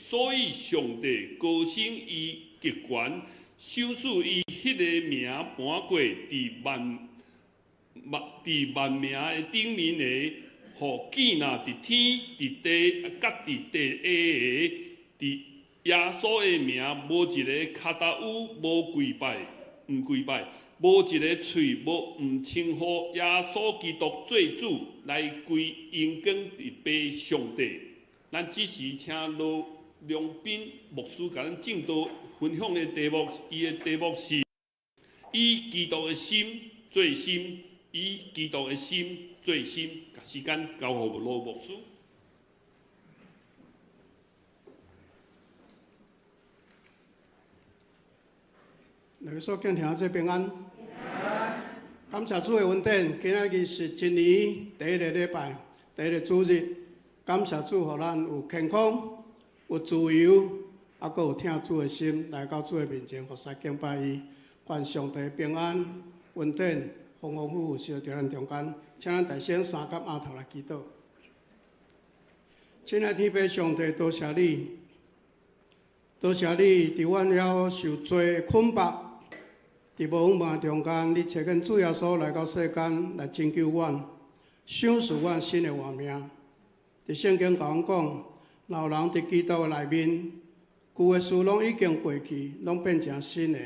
所以上帝高升伊極懸，賞賜伊彼个名盤過佇萬萬佇萬名的頂面的，予見若佇天、佇地、佮佇地下的，佇耶穌的名，無一个跤頭趺無跪拜，毋跪拜，無一个喙無毋稱呼耶穌基督做主，來歸榮光佇父上帝。咱這時請羅良斌牧師共咱證道分享的題目，伊的題目是以基督的心做心，以基督的心做心。共時間交予羅牧師。內所敬聽者平安，感謝主的恩典。今仔日是一年第一个禮拜，第一个主日。感謝主，予咱有健康、有自由，猶閣有疼主的心，來到主的面前，服侍敬拜伊。願上帝平安、恩典、豐豐富富，相佇咱中間。請咱大聲三佮阿頭來祈禱。親愛天父上帝，多謝你，多謝你，佇阮遐受罪的捆綁，佇無向望中間，你差遣主耶穌來到世間來拯救阮，賞賜阮新的活命。佇聖經共阮講，若有人佇基督的內面，舊的事攏已經過去，攏變成新的。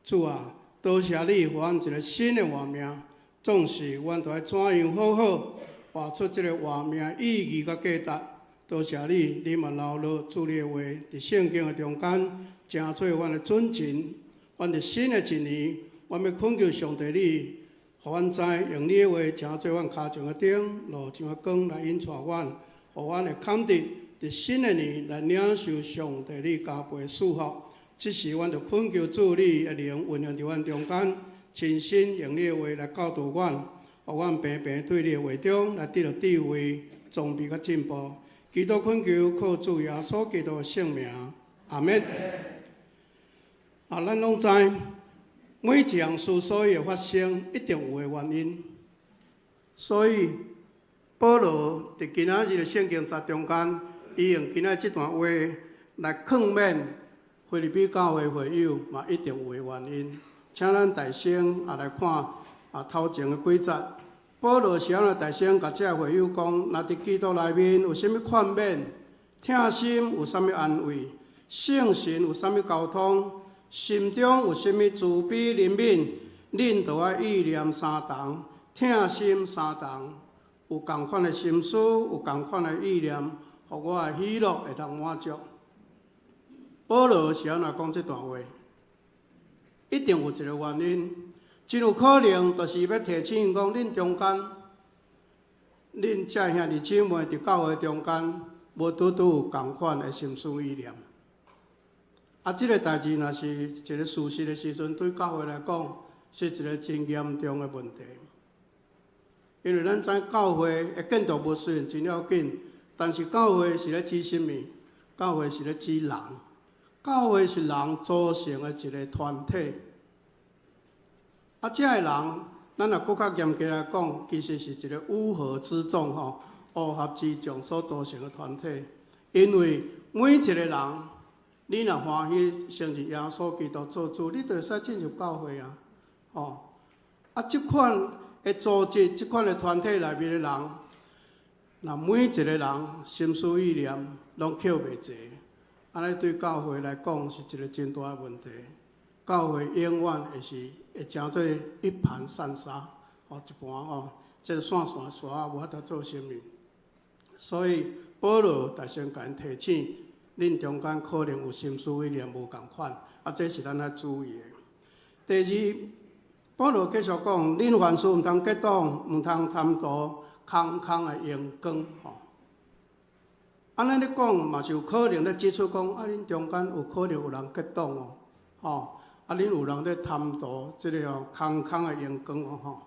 主啊，多謝你，予阮一个新的活命。總是阮著愛怎樣好好活出這个活命意義佮價值。多謝你，你嘛留落主你的話，佇聖經的中間，成做阮的準繩。阮佇新的一年，阮欲懇求上帝你，予阮知用你的話成做阮跤前的燈，路上的光來引帶阮，予阮會堪得佇新的年來領受上帝你加倍的祝福。這時，阮就懇求主你的靈運行佇阮中間，親身用你的話來教導阮，予阮平平對你的話中來得著智慧、裝備佮進步。祈禱懇求靠主耶穌基督的聖名，阿們。啊，咱攏知，每一項事所以會發生，一定有的原因。所以，保羅佇今仔日的聖經節中間，伊用今仔這段話來勸勉腓立比教會會友，嘛一定有的原因。請咱大聲也來看啊頭前的幾節。保羅是按怎大聲共這會友講：若佇基督內面有啥物勸勉，疼心有啥物安慰，聖神有啥物交通，心中有啥物慈悲憐憫，恁著愛意念相同，疼心相同，有仝款的心思，有仝款的意念，予我的喜樂會當滿足。保羅是按怎講這段話？一定有一個原因。真有可能，就是欲提醒𪜶講，恁中間，恁這兄弟姊妹佇教會中間，無拄拄有仝款的心思意念。啊，這個代誌若是一個事實的時陣，對教會來講，是一個真嚴重的問題。因為咱知教會的建築物雖然真要緊，但是教會是咧指啥物？教會是咧指人，教會是人組成的一個團體。啊，這个人，咱若閣較嚴格來講，其實是一個烏合之眾吼，烏合之眾所組成的團體。因為每一個人，你若歡喜承認耶穌基督做主，你就會使進入教會啊，吼。啊，這款的組織，這款的團體內面的人，若每一個人心思意念攏扣袂齊，按呢對教會來講是一個真大的問題。教會永遠會是會成做一盤散沙，吼一盤吼，這個散散沙無法度做啥物。所以保羅大聲共𪜶提醒，恁中間可能有心思意念無仝款，啊，這是咱愛注意的。第二，保羅繼續講，恁凡事毋通結黨，毋通貪圖空空的榮光，吼。按呢咧講嘛是有可能咧指出講，啊，恁中間有可能有人結黨哦，吼。啊！恁有人咧貪圖這个哦空空的榮光哦吼，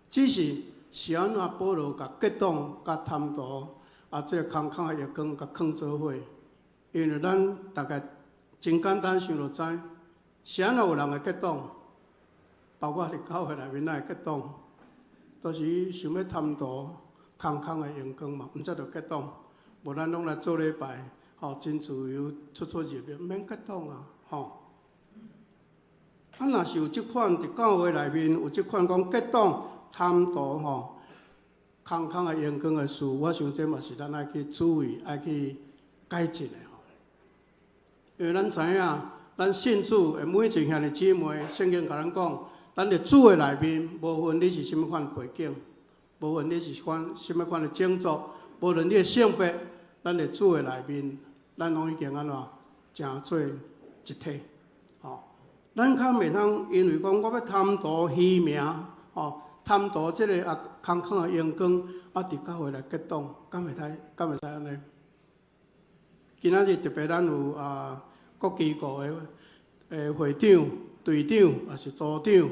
只是是按怎保羅共結黨佮貪圖啊，這个空空的榮光共囥做伙？因為咱大概真簡單想就知，是按怎有人會結黨，包括佇教會內面咱會結黨，都是伊想欲貪圖空空的榮光嘛，毋才就結黨。無咱攏來做禮拜，吼，真自由出出入入，免結黨啊，吼。啊，若是有這款佇教會內面有這款講結黨貪圖吼，空空的榮光的事，我想這嘛是咱愛去注意、愛去改進的吼。因為咱知影，咱信主的每一個兄弟姊妹，聖經共咱講，咱佇主的內面，無分你是啥物款背景，無論你是款啥物款的種族，無論你的性別，咱佇主的內面，咱攏已經按怎成做一體，吼。咱較袂通因為講我欲貪圖虛名，吼，貪圖這个啊空空的榮光，啊，佇教會來結黨，敢會使？敢會使按呢？今仔日特別咱有啊各機構的會長、隊長，抑是組長，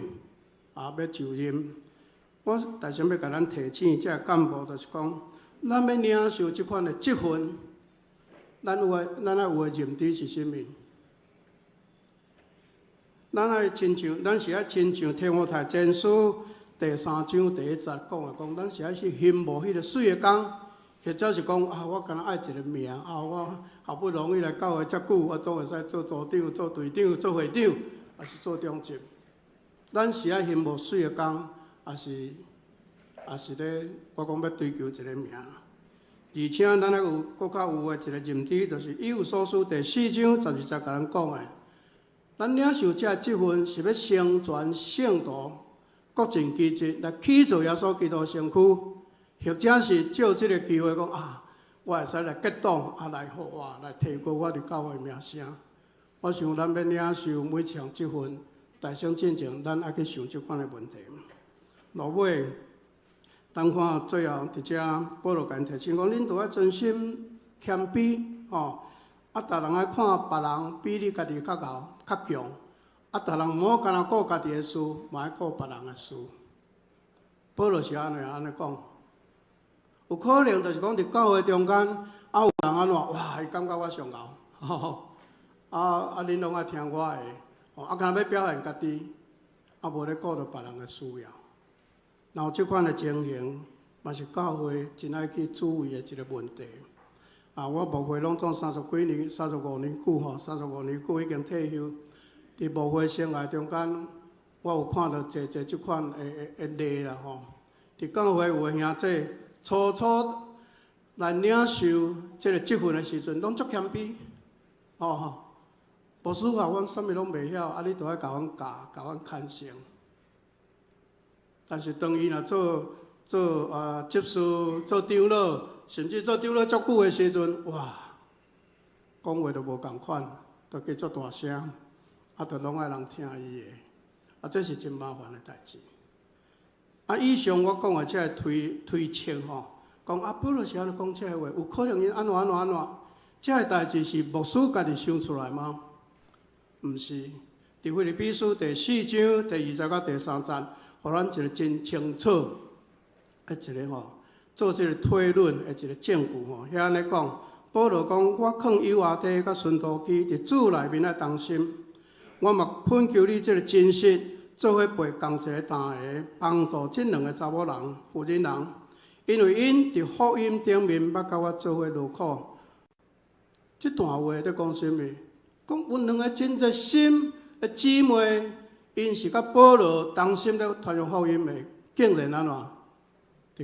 啊，欲就任。我大聲欲共咱提醒，這个幹部就是講，咱欲領受這款的職分，咱愛有的認知是啥物？咱愛親像，咱是愛親像提摩太前書第三章第一節講的，講咱是愛去欣慕彼个媠的工，或者是講啊，我敢若愛一个名啊，我好不容易來教會遮久，我總會使做組長、做隊長、做會長，抑是做中執。咱是愛欣慕媠的工，抑是咧，我講欲追求一个名。而且咱還有閣較有的一个認知，就是以弗所書第四章十二節共咱講的。咱領受這個職分是欲成全聖徒，各盡其職來起造耶穌基督身軀，或者是借這个機會講啊，我會使來結黨啊，來好啊，來提高我佇教會名聲。我想咱欲領受每一項職分，大聲進前，咱愛去想這款的問題。落尾，咱看最後佇遮保羅共𪜶提醒講，恁著愛存心謙卑，吼。啊，逐人愛看別人比你家己較𠢕、較強。啊，逐人毋好干焦顧家己的事，嘛愛顧別人的事。保羅是按呢按呢講。有可能就是講佇教會中間，啊有人按怎，哇，伊感覺我上𠢕，吼，啊啊，恁攏愛聽我的，吼，啊，敢若欲表現家己，啊，無咧顧著別人的需要。若有這款的情形，嘛是教會真愛去注意的一个問題。啊，我牧會攏總三十幾年、三十五年久吼，三十五年久已經退休。佇牧會生涯中間，我有看著濟濟這款的例啦吼。佇教會有的兄弟，初初來領受這个職分的時陣，攏足謙卑，吼。牧師話阮啥物攏袂曉，啊，你著愛共阮教，共阮牽成。但是當伊若做啊執事、做長老，甚至做長老足久的時陣，哇，講話都無仝款，都加足大聲，啊，都攏愛人聽伊的，啊，這是真麻煩的代誌。啊，以上我講的這个推測吼，講啊，保羅是按呢講這个話，有可能𪜶按怎按怎按怎，這个代誌是牧師家己想出來嗎？毋是，佇腓立比書第四章第二節到第三節，予咱一个真清楚的一个吼，做這个推論的一个證據吼。遐按呢講，保羅講，我勸友阿爹佮孫多基佇主內面愛同心，我嘛懇求你這个真實，做伙陪仝一个擔的，幫助這兩个查某人、婦人人，因為𪜶佇福音頂面捌佮我做伙勞苦。這段話佇講啥物？講有兩个真熱心的姊妹，𪜶是佮保羅同心咧傳揚福音的，竟然按怎？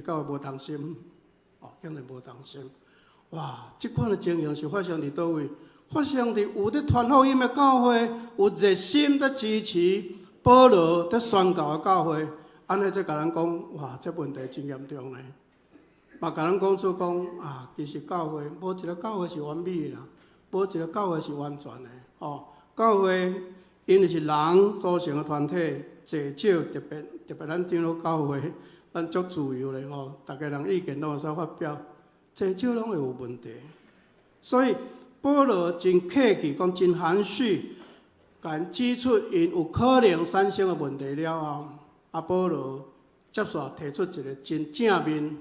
佇教會無同心，哦，竟然無同心。哇！這款的情形是發生佇佗位？發生佇有咧傳福音的教會，有熱心咧支持保羅咧宣教的教會，按呢，這共咱講，哇！這問題真嚴重呢。嘛，共咱講出講啊，其實教會無一个教會是完美的啦，無一个教會是完全的。哦，教會因為是人組成的團體，濟少特別特別咱長老教會，咱足自由的吼，逐个人意見攏會使發表，濟少攏會有問題。所以保羅真客氣，講真含蓄，共𪜶指出𪜶有可能產生的問題了後，啊，保羅接續提出一个真正面，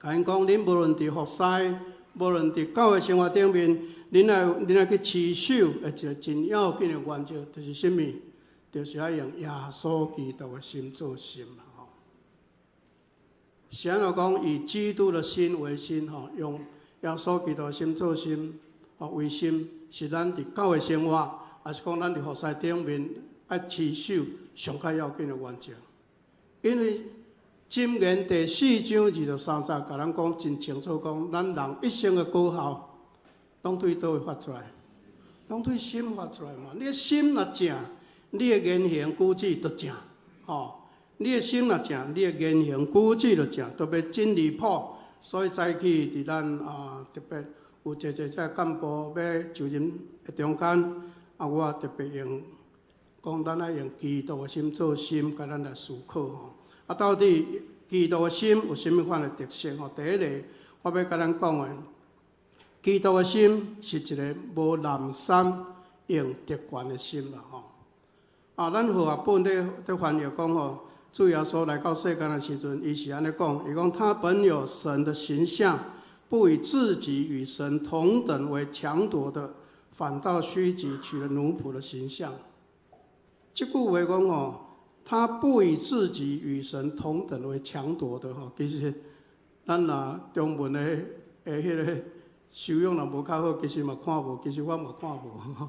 共𪜶講，恁無論佇服侍，無論佇教會生活頂面，恁愛去持守的一个真要緊的原則，就是啥物？就是愛用耶穌基督的心做心嘛吼。是按怎講？以基督的心為心吼，用耶穌基督的心做心。哦，衛心是咱佇教會生活，抑是講咱佇服侍頂面愛持守上較要緊的原則。因為箴言第四章二十三節，共咱講真清楚，講咱人一生的果效，攏對佗位發出來？攏對心發出來嘛。你的心若正，你的言行舉止就正，吼。你的心若正，你的言行舉止就正，特別真離譜。所以早起佇咱啊，特別有濟濟這幹部欲就任的中間，啊，我特別用講，咱愛用基督的心做心，共咱來思考吼。啊，到底基督的心有啥物款的特色吼？第一个，我欲共咱講的，基督的心是一个無濫耍用特權的心啦吼。啊，咱和合本咧翻譯講吼，主耶穌來到世間的時陣，伊是按呢講，伊講他本有神的形象，不以自己與神同等為強奪的，反倒虛己，取了奴僕的形象。這句話講吼，他不以自己與神同等為強奪的吼，其實咱若中文的彼个修養若無較好，其實嘛看無，其實我嘛看無，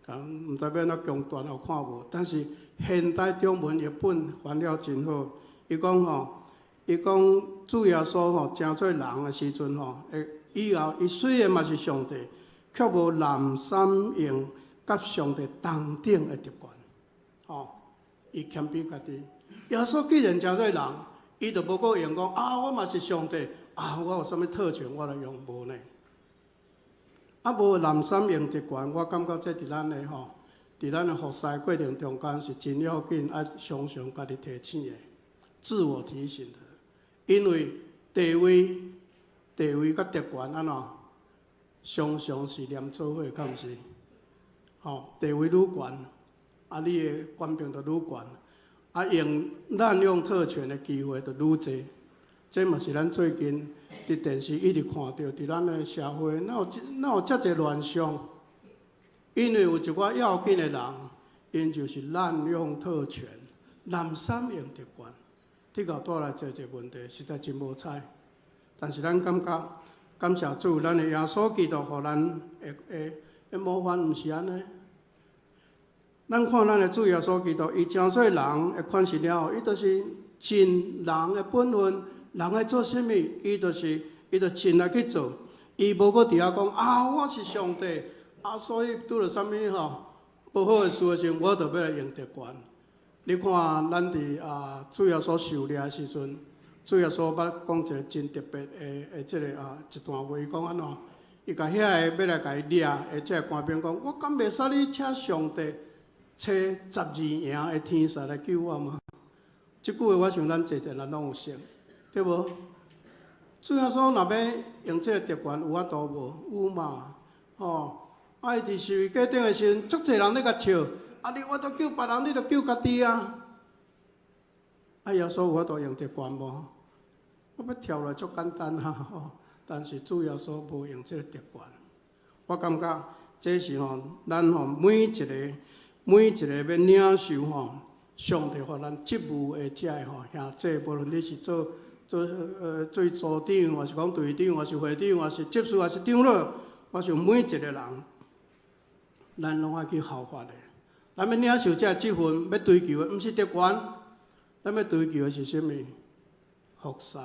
咁毋知欲按怎強斷予看無。但是現代中文譯本翻了真好，伊講吼，伊講主耶穌吼，成做人的時陣吼，會以後伊雖然嘛是上帝，卻無濫耍用佮上帝同等的特權，吼，伊謙卑家己。耶穌既然成做人，伊就無閣用講啊，我嘛是上帝啊，我有啥物特權我來用無呢？啊，無濫耍用特權，我感覺這佇咱的吼，佇咱的服侍過程中間是真要緊，愛常常家己提醒的，自我提醒的。因為地位、地位佮特權按怎，常常是連做伙，敢毋是？吼，地位愈懸，啊，你的權柄就愈懸，啊，用濫用特權的機會就愈濟。這嘛是咱最近佇電視一直看著，佇咱的社會，哪有遮濟亂象？因為有一寡要緊的人，𪜶就是濫用特權、濫耍用特權，的確帶來濟濟問題，實在真無彩。但是咱感覺感謝主，咱的耶穌基督，予咱的模範毋是按呢。咱看咱的主耶穌基督，伊成做人的款式了後，伊就是盡人的本分，人愛做啥物，伊就盡力去做。伊無閣佇遐講啊，我是上帝啊，所以拄著啥物吼無好的事的時陣，我就欲來用特權。你看，咱佇啊主耶穌受掠的時陣，主耶穌捌講一个真特別的這个啊一段話，伊講按怎？伊共遐个欲來共伊掠的這个官兵講：我敢袂使你請上帝差十二營的天使來救我嗎？這句話我想咱濟濟人攏有熟，對無？主耶穌若欲用這个特權，有法度無？有嘛？吼！啊，伊佇十字架頂的時陣，足濟人咧共笑，啊！你有法度救別人，你著救家己啊！啊，耶穌有法度用特權無？我欲跳落足簡單啊！吼！但是主耶穌無用這个特權，我感覺這是吼，咱吼每一個欲領受吼，上帝予咱職務的這个吼兄弟，無論你是做組長，抑是講隊長，抑是會長，抑是執事，抑是長老，我想每一個人，咱攏愛去效法的。咱欲領受這个職分，欲追求的，毋是特權，咱欲追求的是啥物？服侍。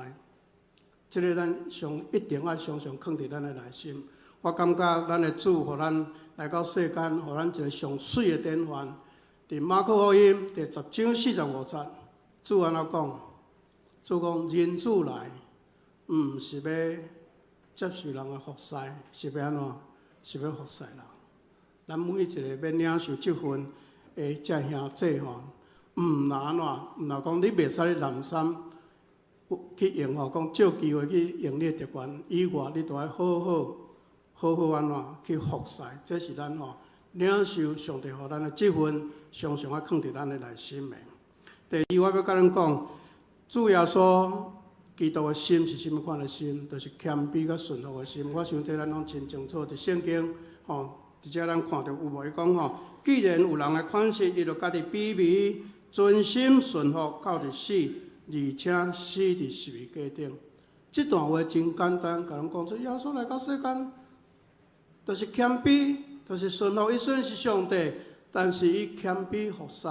這个咱上一定愛常常囥佇咱的內心。我感覺咱的主予咱來到世間，予咱一个上媠的典範。佇馬可福音第十章四十五節，主按怎講？主講人子來，毋是欲接受人的服侍，是欲按怎？是欲服侍人。咱每一個欲領受這份的這兄弟吼，毋若按怎？毋若講你袂使去濫耍去用吼，講借機會去用你的特權以外，你都愛好好好好按怎去服侍。這是咱吼領受上帝予咱的這份，常常愛囥佇咱的內心的。第二，我欲共咱講，主耶穌基督的心是啥物款的心？就是謙卑佮順服的心。我想這咱攏真清楚，佇聖經吼，直接咱看著有無？伊講吼，既然有人的款式，伊就家己卑微，存心順服，到佇死，而且死佇十字架頂。這段話真簡單，共咱講說，耶穌來到世間，就是謙卑，就是順服。伊雖然是上帝，但是伊謙卑服侍，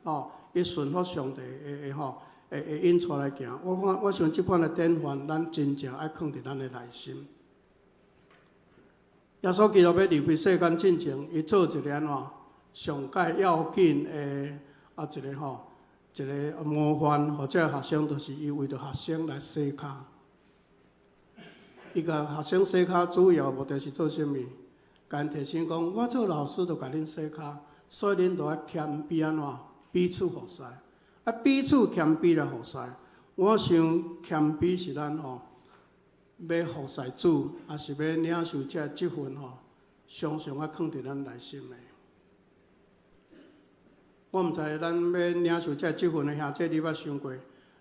吼，伊順服上帝的吼，會引帶來行。我看，我想這款的典範，咱真正愛囥佇咱的內心。耶穌基督欲離開世間進前，伊做一個按怎上蓋要緊的啊一個吼，一個模範，予這个學生，就是伊為著學生來洗跤。伊共學生洗跤，主要目的是做啥物？共𪜶提醒講，我做老師都共恁洗跤，所以恁著愛謙卑按怎彼此服侍，啊彼此謙卑來服侍。我想謙卑是咱吼欲服侍主，抑是欲領受這個職分吼，常常愛囥佇咱內心的。我毋知咱欲領受這個職分的兄弟，你捌想過？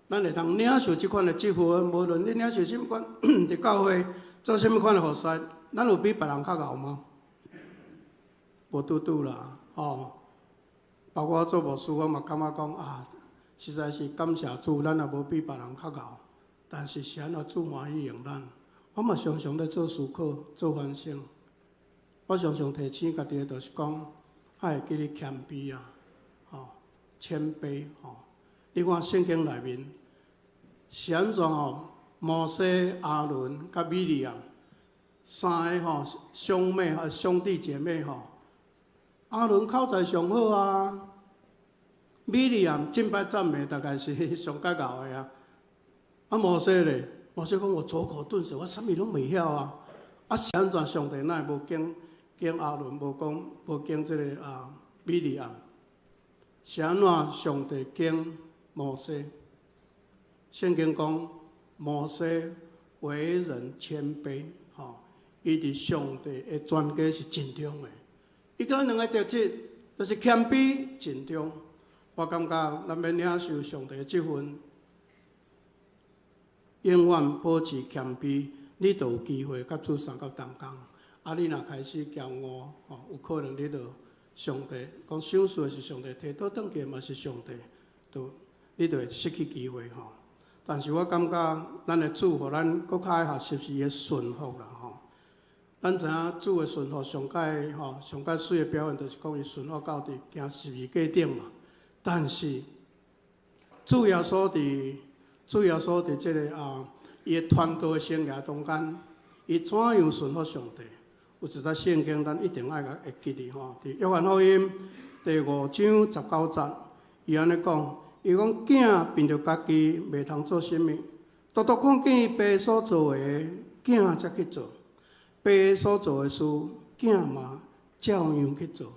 咱會通領受這款的職分，無論你領受啥物款，佇教會做啥物款的服侍，咱有比別人較𠢕嗎？無拄拄啦，吼！包括我做牧師，我嘛感覺講啊，實在是感謝主，咱也無比別人較𠢕，但是是按怎主歡喜用咱？我嘛常常咧做思考、做反省。我常常提醒家己的，就是講，愛會記得謙卑啊，吼，謙卑吼。你看聖經內面是按怎吼？摩西、亞倫佮米利暗三个吼兄妹啊兄弟姐妹吼。亞倫口才上好啊，米利暗敬拜讚美大概是上較𠢕的啊。啊摩西咧，摩西講我拙口鈍舌，我啥物攏袂曉啊。啊是按怎上帝哪會無揀揀亞倫，無講無揀這个啊米利暗？是按怎上帝揀摩西？聖經講摩西為人謙卑，吼，伊佇上帝的全家是盡忠的。伊講兩个特質，就是謙卑、盡忠。我感覺咱欲領受上帝的職分，永遠保持謙卑，你就有機會佮主相佮同工。啊，你若開始驕傲，吼，有可能你就上帝講賞賜的是上帝，提倒轉去嘛是上帝，就你就會失去機會吼。但是我感覺咱的主予咱閣較愛學習是伊的順服啦吼。咱知影主的順服上蓋吼，上蓋媠的表現，就是講伊順服到佇行十字架頂嘛。但是主耶穌佇這个啊，伊的傳道生涯中間，伊怎樣順服上帝？有一節聖經，咱一定愛共會記得吼。佇約翰福音第5章19節，伊按呢講，伊講囝憑著家己袂通做啥物，獨獨看見伊爸所做的，囝才去做。爸所做的事，囝嘛照樣去做。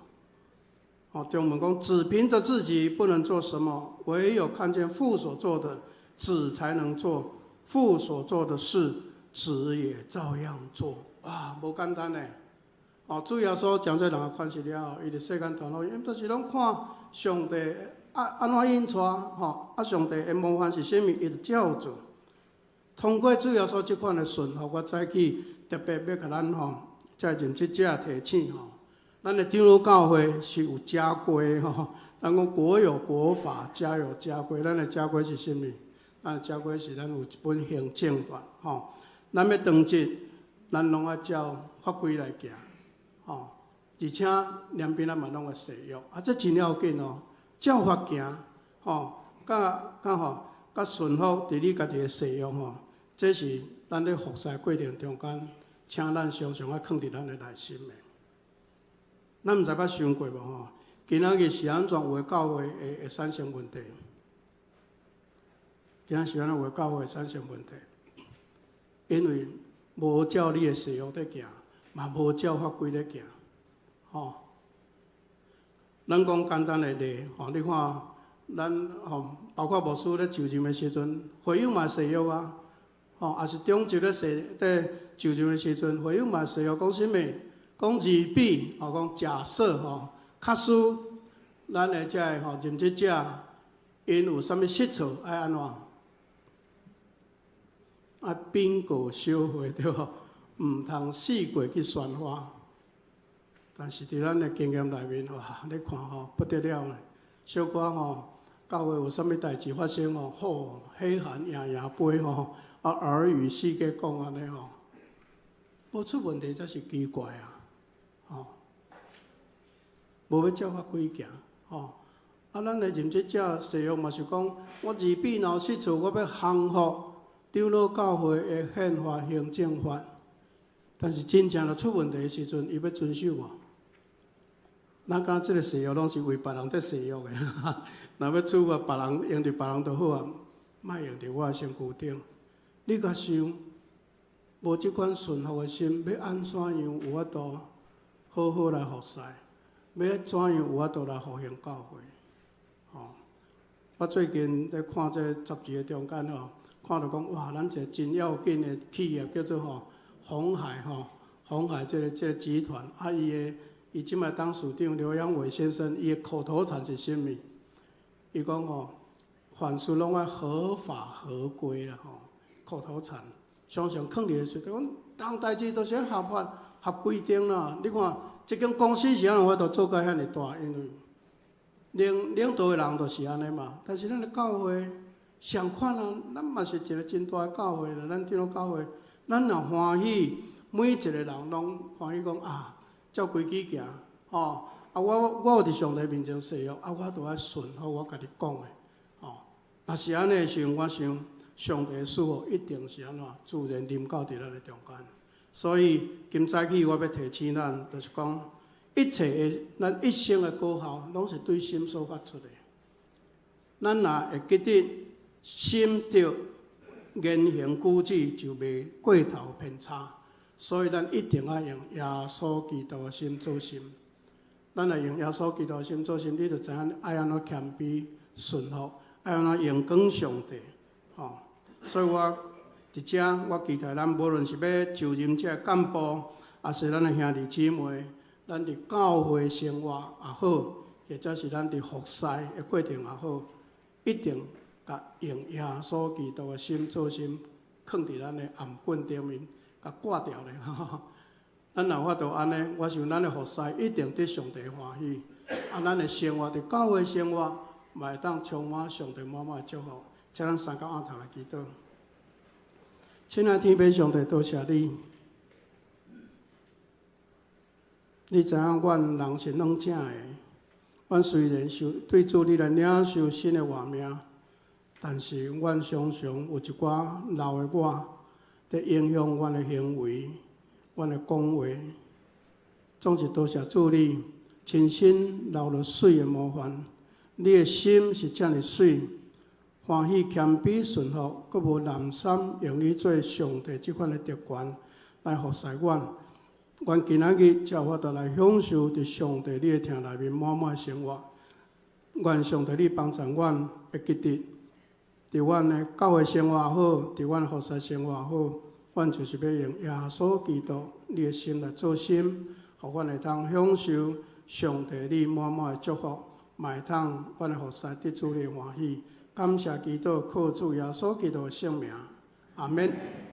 哦，中文講，子憑著自己不能做什麼，唯有看見父所做的，子才能做。父所做的事，子也照樣做。啊，無簡單呢。哦，主耶穌講這兩个款式了後，伊佇世間傳福音，就是攏看上帝啊按怎引帶，吼，啊上帝的模範是啥物，伊就照做。通過主耶穌這款的順服，我早起特別欲共咱吼，這認識者提醒吼，咱的長老教會是有家規吼，咱講國有國法，家有家規。咱的家規是啥物？咱的家規是咱有一本行政法吼。咱欲當職，咱攏愛照法規來行，吼。而且兩邊咱嘛攏愛誓約，啊，這真要緊哦。照法行，吼，佮佮吼，佮順服佇你家己的誓約吼，這是咱咧服侍過程中間，請咱常常愛囥佇咱的內心的。咱毋知捌想過無吼？今仔日是按怎有的教會會產生問題？今仔是按怎有的教會會產生問題？因為無照你的誓約佇行，嘛無照法規咧行，吼。咱講簡單的例，吼，你看，咱吼，包括牧師咧就任的時陣，會友嘛誓約啊，吼，抑是長執咧誓佇就任的時陣，會友嘛誓約講啥物？講二比，吼，講假設吼，假使咱的這个吼任職者，𪜶有啥物失錯，愛按怎？愛稟告小會對無？毋通四界去宣發。但是佇咱的經驗內面，哇！你看吼，不得了呢。小可吼，教會有啥物代誌發生吼，吼，火函贏贏飛吼，啊，耳語四界講按呢吼，無出問題才是奇怪啊。無欲照法規行，吼。啊，咱的認識者誓約嘛是講，我二臂腦失處，我欲降服長老教會的憲法、行政法。但是真正若出問題的時陣，伊欲遵守無？咱感覺這个誓約攏是為別人佇誓約的，若欲處罰別人，用佇別人就好啊，莫用佇我的身軀頂。你共想，無這款順服的心，欲按怎樣有法度好好來服侍？欲怎樣有法度來復興教會？吼！我最近佇看這个雜誌的中間吼，看著講哇，咱一个真要緊的企業叫做吼鴻海吼，鴻海這個集團啊，伊這擺董事長劉揚偉先生，伊的口頭禪是啥物？伊講吼，凡事攏愛合法合規啦吼，口頭禪，常常囥佇個時陣，講當代誌都是合法合規定啦。你看，這間公司是按怎有法度做甲遐爾大？因為領導的人就是按呢嘛。但是咱的教會相款啊，咱嘛是一个真大的教會啦。咱長老教會，咱若歡喜，每一个人攏歡喜講啊，照規矩行，吼。啊，我有佇上帝面前誓約，啊，我都愛順服我家己講的，吼。若是按呢的時陣，我想上帝的賜福一定是按怎自然臨到佇咱的中間。所以今早起我欲提醒咱，就是講一切的咱一生的果效，攏是對心所發出的。咱若會記得心著言行舉止，就袂過頭偏差。所以咱一定愛用耶穌基督的心做心。咱若用耶穌基督的心做心，你就知影愛按怎謙卑順服，愛按怎榮光上帝。吼，所以我佇遮，我期待咱無論是欲就任這个幹部，抑是咱的兄弟姊妹，咱佇教會生活也好，或者是咱佇服侍的過程也好，一定共用耶穌基督的心做心，囥佇咱的頷頸頂面，共掛牢咧。咱若有法度按呢，我想咱的服侍一定得上帝歡喜。啊，咱的生活佇教會生活，嘛會當充滿上帝滿滿的祝福。請咱三個按頭來祈禱。親愛天父上帝，多謝你。你知影阮人是軟正的，阮雖然受對主你來領受新的活命，但是阮常常有一寡老的我，佇影響阮的行為、阮的講話。總是多謝主你親身留落媠的模範，你的心是遮爾媠，歡喜謙卑順服，閣無濫心，用你做上帝這款的特權來服侍阮。阮今仔日才有法度來享受佇上帝你的殿內面滿滿的生活。願上帝你幫助阮會記得，佇阮的教會生活也好，佇阮服侍生活也好，阮就是欲用耶穌基督你的心來做心，予阮會當享受上帝你滿滿的祝福，嘛會當阮的服侍得主你的歡喜。感謝基督，靠主耶穌基督的聖名，阿們。